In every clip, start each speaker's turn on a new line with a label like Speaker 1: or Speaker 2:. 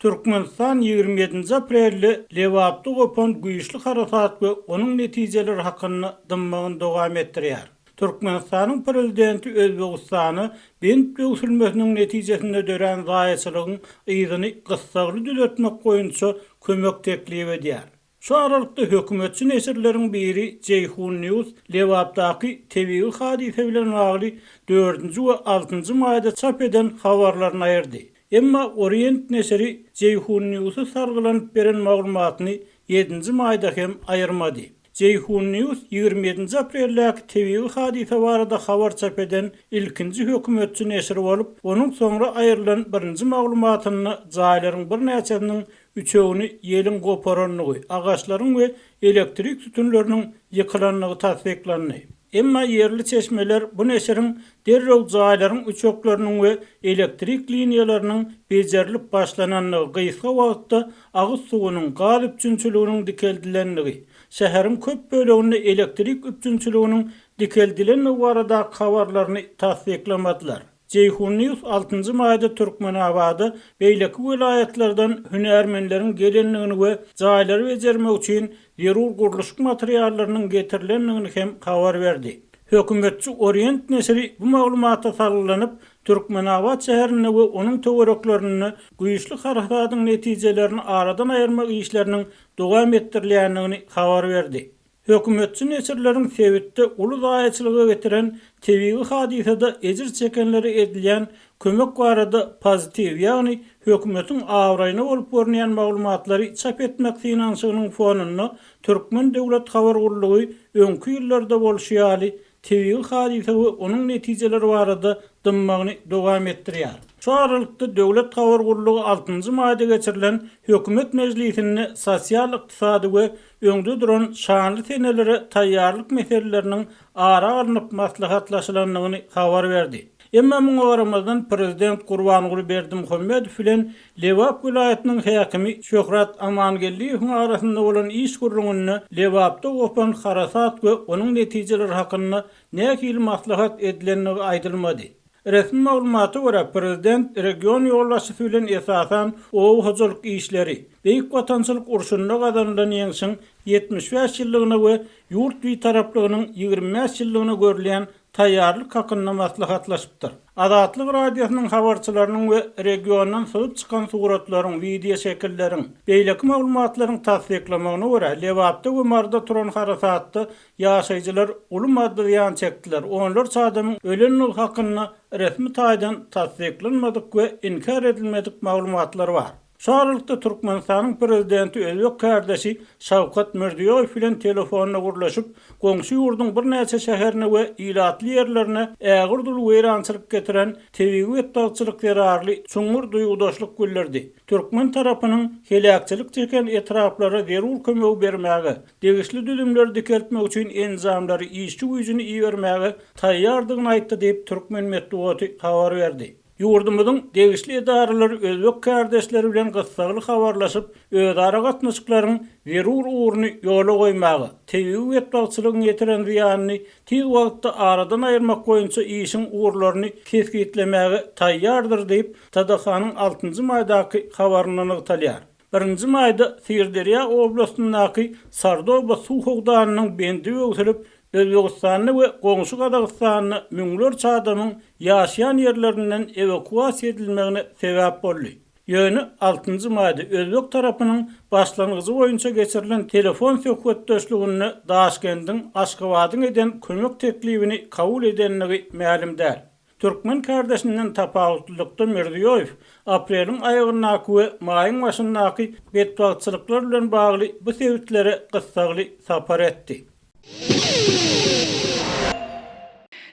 Speaker 1: Türkmenistan 27-nji aprelde Lebapda gopan güýçli harasat we onuň netijeleri hakynda dymmagyny dowam etdirýär. Türkmenistanyň prezidenti Özbegistana bent böwsülmesiniň netijesinde dörän zaýaçylygyň yzyny gyssagly düzetmek boýunça kömek teklip edýär. Şu aralykda hökümetçi neşirleriň biri Jeýhun News Lebapdaky tebigy hadysa bilen bagly dördünji we altynjy maýda çap eden habarlaryny aýyrdy. Emma Orient neşiri Jeýhun Newse salgylanyp beren maglumatyny ýedinji maýda hem aýyrmady. Jeýhun News 27-nji apreldäki tebigy hadysa barada habar çap eden ilkinji hökümetçi neşir bolup, onuň soňra aýrylan birinji maglumatynda jaýlaryň birnäçesiniň üçegini ýeliň goparandygy, agaçlaryň we elektrik sütünleriniň ýykylandygy tassyklandy. Emma ýerli çeşmeler bu neşiriň derrew jaýlaryň üçekleriniň we elektrik liniýalarynyň bejerilip başlanandygy, gysga wagtda agyz suwunyň, gaz üpjünçiliginiň dikeldilendigi, şäheriň köp böleginde elektrik üpjünçiliginiň dikeldilendigi baradaky habarlaryny tassyklamadylar. Jeýhun News altynjy maýda Türkmenabada beýleki welaýatlardan hünärmenleriň gelendigini we jaýlary bejermek üçin zerur gurluşyk materiallarynyň getirilendigini hem habar berdi. Hökümetçi Orient neşiri bu maglumata salgylanyp, Türkmenabat şäherinde we onuň töwereklerinde güýçli harasadyň netijelerini aradan aýyrmak işleriniň dowam etdirilýändigini habar berdi. Hökümetçi neşirleriň sebitde uly zaýaçylyga getiren tebigy hadysada ejir çekenlere edilýän kömek barada pozitiw, ýagny hökümetiň abraýyna bolup görünýän maglumatlary çap etmek synanyşygynyň fonunda türkmen döwlet habar gullugy öňki ýyllarda bolşy ýaly tebigy hadysa we onuň netijeleri barada dymmagyny dowam etdirýär. Şu aralykda, döwlet habar gullugy altynjy maýda geçirilen hökümet mejlisinde sosial-ykdysady we öňde duran şanly senelere taýýarlyk meseleleriniň ara alnyp maslahatlaşylandygyny habar berdi. Emma muňa garamazdan, prezident Gurbanguly Berdimuhamedow bilen Lebap welaýatynyň häkimi Şöhrat Amangeldiýewiň arasynda bolan iş gürrüňinde Lebapda gopan harasat we onuň netijeleri hakynda nähili maslahat edilendigi aýdylmady. Resmi maglumata görä, prezident region ýolbaşçysy bilen esasan oba hojalyk işleri, Beýik Watançylyk urşunda gazanylan ýeňşiň 75 ýyllygyna we ýurt bitaraplygynyň 25 ýyllygyna görülýän taýýarlyk hakynda maslahatlaşypdyr. Azatlyk Radiosynyň habarçylarynyň we regiondan syzyp çykan suratlaryň, wideoşekilleriň, beýleki maglumatlaryň tassyklamagyna görä, Lebapda we Maryda turan harasatda ýaşaýjylar uly maddy zyýan çekdiler, onlarça adamyň ölendigi hakynda resmi taýdan tassyklanmadyk we inkär edilmedik maglumatlar bar. Şu aralykda Türkmenistanyň prezidenti özbek kärdeşi Şawkat Mirziýoýew bilen telefonda gürleşip, goňşy ýurduň birnäçe şäherine we ilatly ýerlerine ägirt uly weýrançylyk getiren tebigy betbagtçylyk zerarly çuňňur duýgudaşlyk bildirdi. Türkmen tarapynyň heläkçilik çeken etraplara zerur kömegi bermäge, degişli düzümleri dikeltmek üçin enjamlary, işçi güýjüni ibermäge taýýardygyny aýtdy diýip, türkmen metbugaty habar berdi. Ýurdumyzyň degişli edaralary özbek kärdeşleri bilen gyssagly habarlaşyp, özara gatnaşyklaryň zerur ugruny ýola goýmaga, tebigy betbagtçylygyň ýetiren zyýanyny tiz wagtda aradan aýyrmak boýunça işiň ugurlaryny kesgitlemäge taýýardyr diýip, TDH-nyň altynjy maýdaky habarynda nygtalýar. Birinji maýda Syrderýa oblastyndaky Sardoba suw howdanynyň bendi böwsülip, Özbegistanda we goňşy Gazagystanda müňlerçe adamyň ýaşaýan ýerlerinden ewakuasiýa edilmegine sebäp boldy. Ýöne altynjy maýda özbek tarapynyň başlangyjy boýunça geçirilen telefon söhbetdeşliginde Daşkendiň Aşgabadyň eden kömek teklibini kabul edendigi mälim däl. Türkmen kärdeşinden tapawutlylykda Mirziýoýew apreliň aýagyndaky we maýyň başyndaky betbagtçylyklar bilen bagly bu sebitlere gyssagly sapar etdi.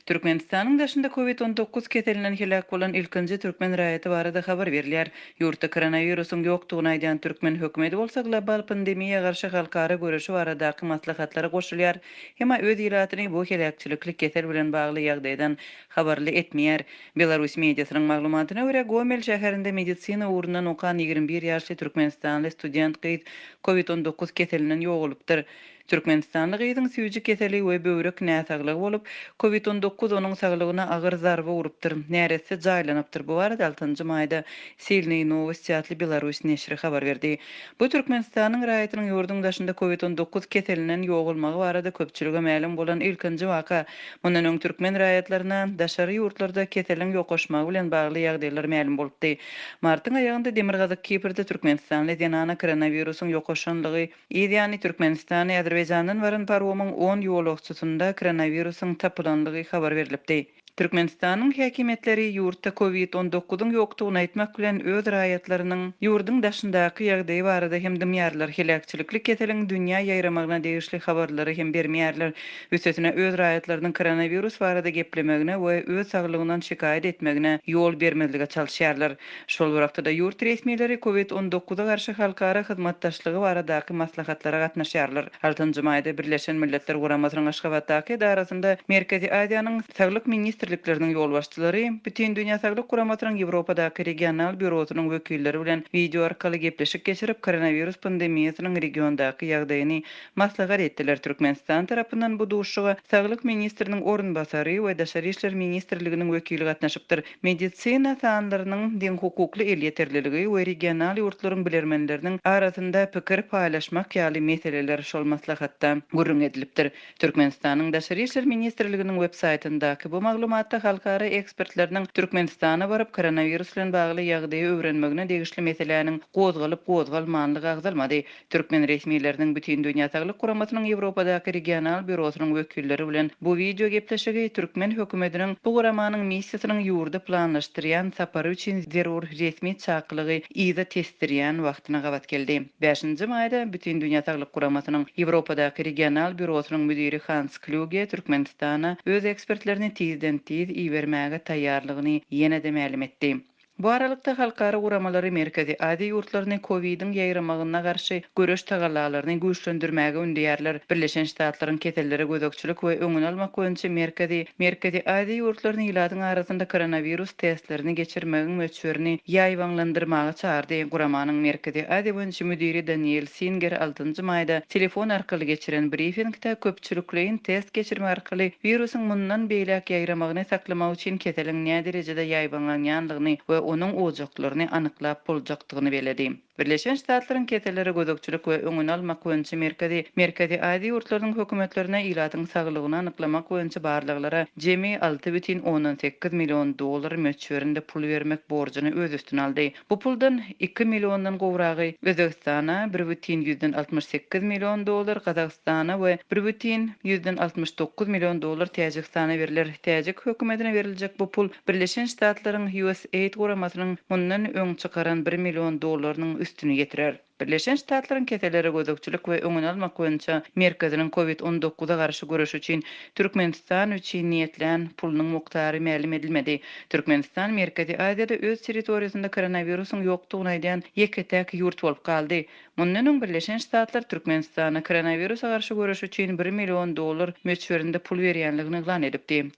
Speaker 2: Türkmenistanyň daşynda Covid 19 keselinden heläk bolan ilkinji türkmen raýaty barada habar berilýär. Ýurtda koronawirusyň ýokdugyny aýdýan türkmen hökümeti bolsa global pandemiýa garşy halkara göreşi baradaky maslahatlara goşulýar. Emma öz ilatyny bu heläkçilikli kesel bilen bagly ýagdaýdan habarly etmeýär. Belarus mediasynyň maglumatyna görä, Gomel şäherinde medisina ugrundan okan 21 ýaşly türkmenistanly student gyz Covid 19 keselinden ýogalypdyr. Türkmenistanly gyzyň süýji keseli we böwrek näsaglygy bolup, Covid 19 onuň saglygyna agyr zarba urupdyr. Neresse jaýlanypdyr. Bu barada altynjy maýda Silnyý nowosti atly belarus neşiri habar berdi. Bu Türkmenistanyň raýatynyň ýurduň daşynda Covid 19 keselinden ýogalmagy barada köpçülige mälim bolan ilkinji waka. Mundan öň türkmen raýatlaryna daşary ýurtlarda keseliň ýokaşmagy bilen bagly ýagdaýlar mälim bolupdy. Martyň aýagynda Demirgazyk Kiprde türkmenistanly zenana koronawirusyň ýokaşanlygy, yz ýany Türkmenistana Azerbaýjandan baran paromyň on ýolagçysynda koronawirusyň tapylanlygy habar berlipdi. Türkmenistanyň häkimiýetleri ýurtda Covid 19 yň ýokdugyny aýtmak bilen, öz raýatlarynyň ýurduň daşyndaky ýagdaýy barada hem dymýarlar, heläkçilikli keseliň dünýä ýaýramagyna degişli habarlary hem bermeýärler. Üstesine, öz raýatlarynyň koronawirus barada geplemegine we öz saglygyndan şikaýat etmegine ýol bermezlige çalyşýarlar. Şol bir wagtda-da, ýurt resmileri Covid 19 a garşy halkara hyzmatdaşlygy baradaky maslahatlara gatnaşýarlar. Altynjy maýda Birleşen Milletler Guramasynyň Aşgabatdaky edarasynda Merkezi Aziýanyň Saglyk ministrlikleriniň ýolbaşçylary, Bütindünýä Saglyk Guramasynyň Ýewropadaky regional býurosynyň wekilleri bilen wideo arkaly gepleşik geçirip, koronawirus pandemiýasynyň regiondaky ýagdaýyny maslahat etdiler. Türkmenistan tarapyndan bu duşuşyga Saglyk ministriniň orunbasary we Daşary işler ministrliginiň wekili gatnaşypdyr. Medisina sanlarynyň deňhukukly elýeterliligi we regional ýurtlaryň bilermenleriniň arasynda pikir paýlaşmak ýaly meseleler şol maslahatda gürrüň edilipdir. Türkmenistanyň Daşary işler ministrliginiň web-saýtyndaky bu maglumatda halkara ekspertleriniň Türkmenistana baryp, koronawirus bilen bagly ýagdaýy öwrenmegine degişli meseläniň gozgalyp-gozgalmanlygy agzalmady. Türkmen resmileriniň Bütindünýä Saglyk Guramasynyň Ýewropadaky regional býurosynyň wekilleri bilen bu wideo gepleşigi türkmen hökümetiniň bu guramanyň missiýasynyň ýurda planlaşdyrýan sapary üçin zerur resmi çakylygy yza tesdirýän wagtyna gabat geldi. Bäşinji maýda Bütindünýä Saglyk Guramasynyň Ýewropadaky regional býurosynyň müdiri Hans Klýuge Türkmenistana öz ekspertlerini tizden-tiz ibermäge taýýarlygyny ýene-de mälim etdi. Bu aralykda, halkara guramalary Merkezi Aziýa ýurtlaryny COVID-iň ýaýramagyna garşy göreş tagallalaryny güýçlendirmäge ündeýärler. Birleşen Ştatlaryň Kesellere gözegçilik we öňüni almak boýunça merkezi Merkezi Aziýa ýurtlaryny ilatyň arasynda koronawirus testlerini geçirmegiň möçberini ýaýbaňlandyrmaga çagyrdy. Guramanyň Merkezi Aziýa boýunça müdiri Daniel Singer altynjy maýda telefon arkaly geçiren brifingde köpçülikleýin test geçirmek arkaly wirusyň mundan beýläk ýaýramagyny saklamak üçin keseliň näderejede ýaýbaňlanýandygyny we onuň ojaklaryny anyklap boljakdygyny belledi. Birleşen Ştatlaryň Kesellere gözegçilik we öňüni almak boýunça merkezi Merkezi Aziýa ýurtlarynyň hökümetlerine ilatyň saglygyny anyklamak boýunça barlaglara jemi 6,8 million dollar möçberinde pul bermek borjuny öz üstüne aldy. Bu puldan iki milliondan gowragy Özbegistana, 1,68 million dollar Gazagystana we 1,69 million dollar Täjigistana berler. Täjik hökümetine beriljek bu pul Birleşen Ştatlaryň USAID guramasynyň mundan öň çykaran bir million dollarynyň üstüni ýetirer. Birleşen Ştatlaryň Kesellere gözegçilik we öňüni almak boýunça merkeziniň Covid 19 a garşy göreş üçin Türkmenistan üçin niýetlän pulunyň mukdary mälim edilmedi. Türkmenistan Merkezi Aziýada öz territoriýasynda koronawirusyň ýokdugyny aýdýan ýeke-täk ýurt bolup galdy. Mundan öň Birleşen Ştatlar Türkmenistana koronawirusa garşy göreş üçin bir million dollar möçberinde pul berýänligini yglan edipdi.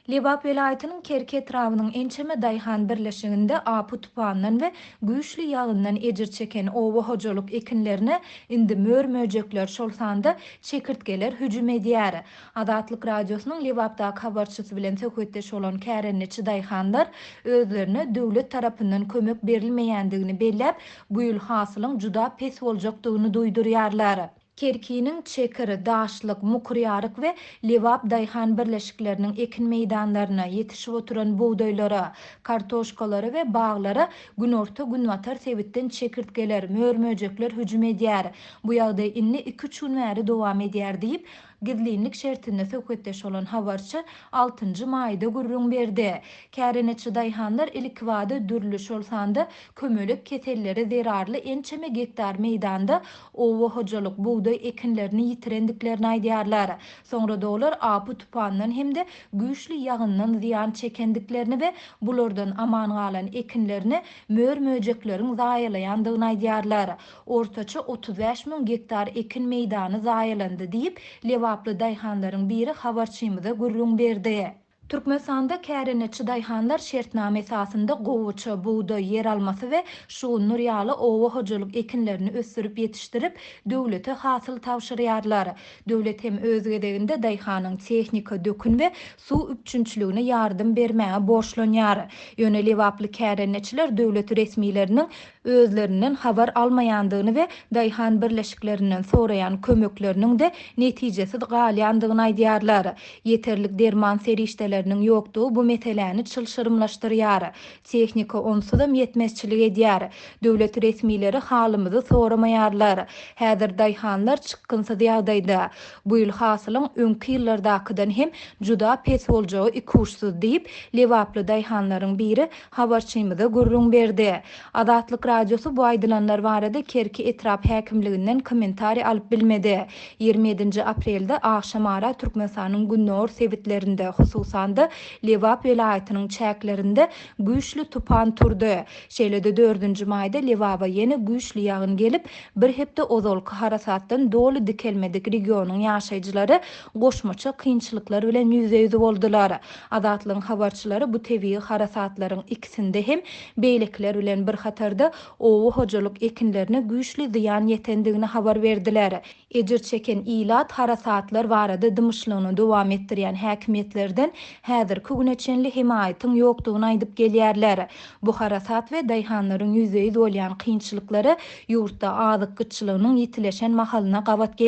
Speaker 3: Lebap welaýatynyň Kerki etrabynyň ençeme daýhan birleşiginde apy-tupandan we güýçli ýagyndan ejir çeken oba hojalyk ekinlerine indi mör-möjekler, şol sanda çekirtgeler hüjüm edýär. Azatlyk Radiosynyň Lebapdaky habarçysy bilen söhbetdeş bolan kärendeçi daýhanlar özlerine döwlet tarapyndan kömek berilmeýändigini belläp, bu ýyl hasylyň juda pes boljakdygyny duýdurýarlar. Kerkiniň Çekir, Daşlyk, Mukurýaryk we Lebap daýhan birleşikleriniň ekin meýdanlaryna, ýetişip oturan bugdaýlara, kartoşkalara we baglara günorta-günbatar sebitden çekirtgeler, mör-möjekler hüjüm edýär. Bu ýagdaý indi iki-üç gün bäri dowam edýär diýip, gizlinlik şertinde söhbetdeş bolan habarçy altynjy maýda gürrüň berdi. Kärendeçi daýhanlar ilkibada dürli, şol sanda kömelek keselleri zerarly ençeme gektar meýdanda oba hojalyk bugdaý ekinlerini ýitirendiklerini aýdýarlar. Soňra-da olar apy-tupandan hem-de güýçli ýagyndan zyýan çekendiklerini we bulardan aman galan ekinlerini mör-möjekleriň zaýalaýandygyny aýdýarlar. Ortaça 35 müň gektar ekin meýdany zaýalandy diýip, lebaply daýhanlaryň biri habarçymyza gürrüň berdi. Türkmenistanda kärendeçi daýhanlar şertnama esasynda gowaça, bugdaý, ýeralmasy we şugundyr ýaly oba hojalyk ekinlerini ösdürip ýetişdirip, döwlete hasyl tabşyrýarlar. Döwlet hem öz gezeginde daýhanyň tehnika, dökün we suw üpjünçiligine ýardam bermäge borçlanýar. Ýöne lebaply kärendeçiler döwlet resmileriniň özlerinden habar almaýandygyny we daýhan birleşiklerinden soraýan kömekleriniň-de netijesiz galýandygyny aýdýarlar. Ýeterlik derman serişdeleriniň ýokdugy bu meseläni çylşyrymlaşdyrýar. Tehnika onsuzam ýetmezçilik edýär. Döwlet resmileri halymyzy soramaýarlar. Häzir daýhanlar çykgynsyz ýagdaýda. Bu ýyl hasylyň öňki ýyllardakydan hem juda pes boljagy ikuçsuz diýip, lebaply daýhanlaryň biri habarçymyza gürrüň berdi. Azatlyk Radiosy bu aýdylanlar barada Kerki etrap häkimliginden kommentariý alyp bilmedi. 27-nji aprelde agşamara Türkmenistanyň gündogar sebitlerinde, hususan-da, Lebap welaýatynyň çäklerinde güýçli tupan turdy. Şeýle-de dördünji maýda Lebaba ýene güýçli ýagyn gelip, bir hepde ozalky harasatdan doly dikelmedik regionyň ýaşaýjylary goşmaça kynçylyklar bilen ýüzbe-ýüz boldular. Azatlygyň habarçylary bu tebigy harasatlaryň ikisinde hem beýlekiler bilen bir hatarda oba hojalyk ekinlerine güýçli zyýan ýetendigini habar berdiler. Ejir çeken ilat harasatlar barada dymyşlygyny dowam etdirýän häkimiýetlerden häzirki güne çenli hemaýatyň ýokdugyny aýdyp gelýärler. Bu harasat we daýhanlaryň ýüzbe-ýüz bolýan kynçylyklary ýurtda azyk gytçylygynyň ýitileşen mahalyna gabat geldi.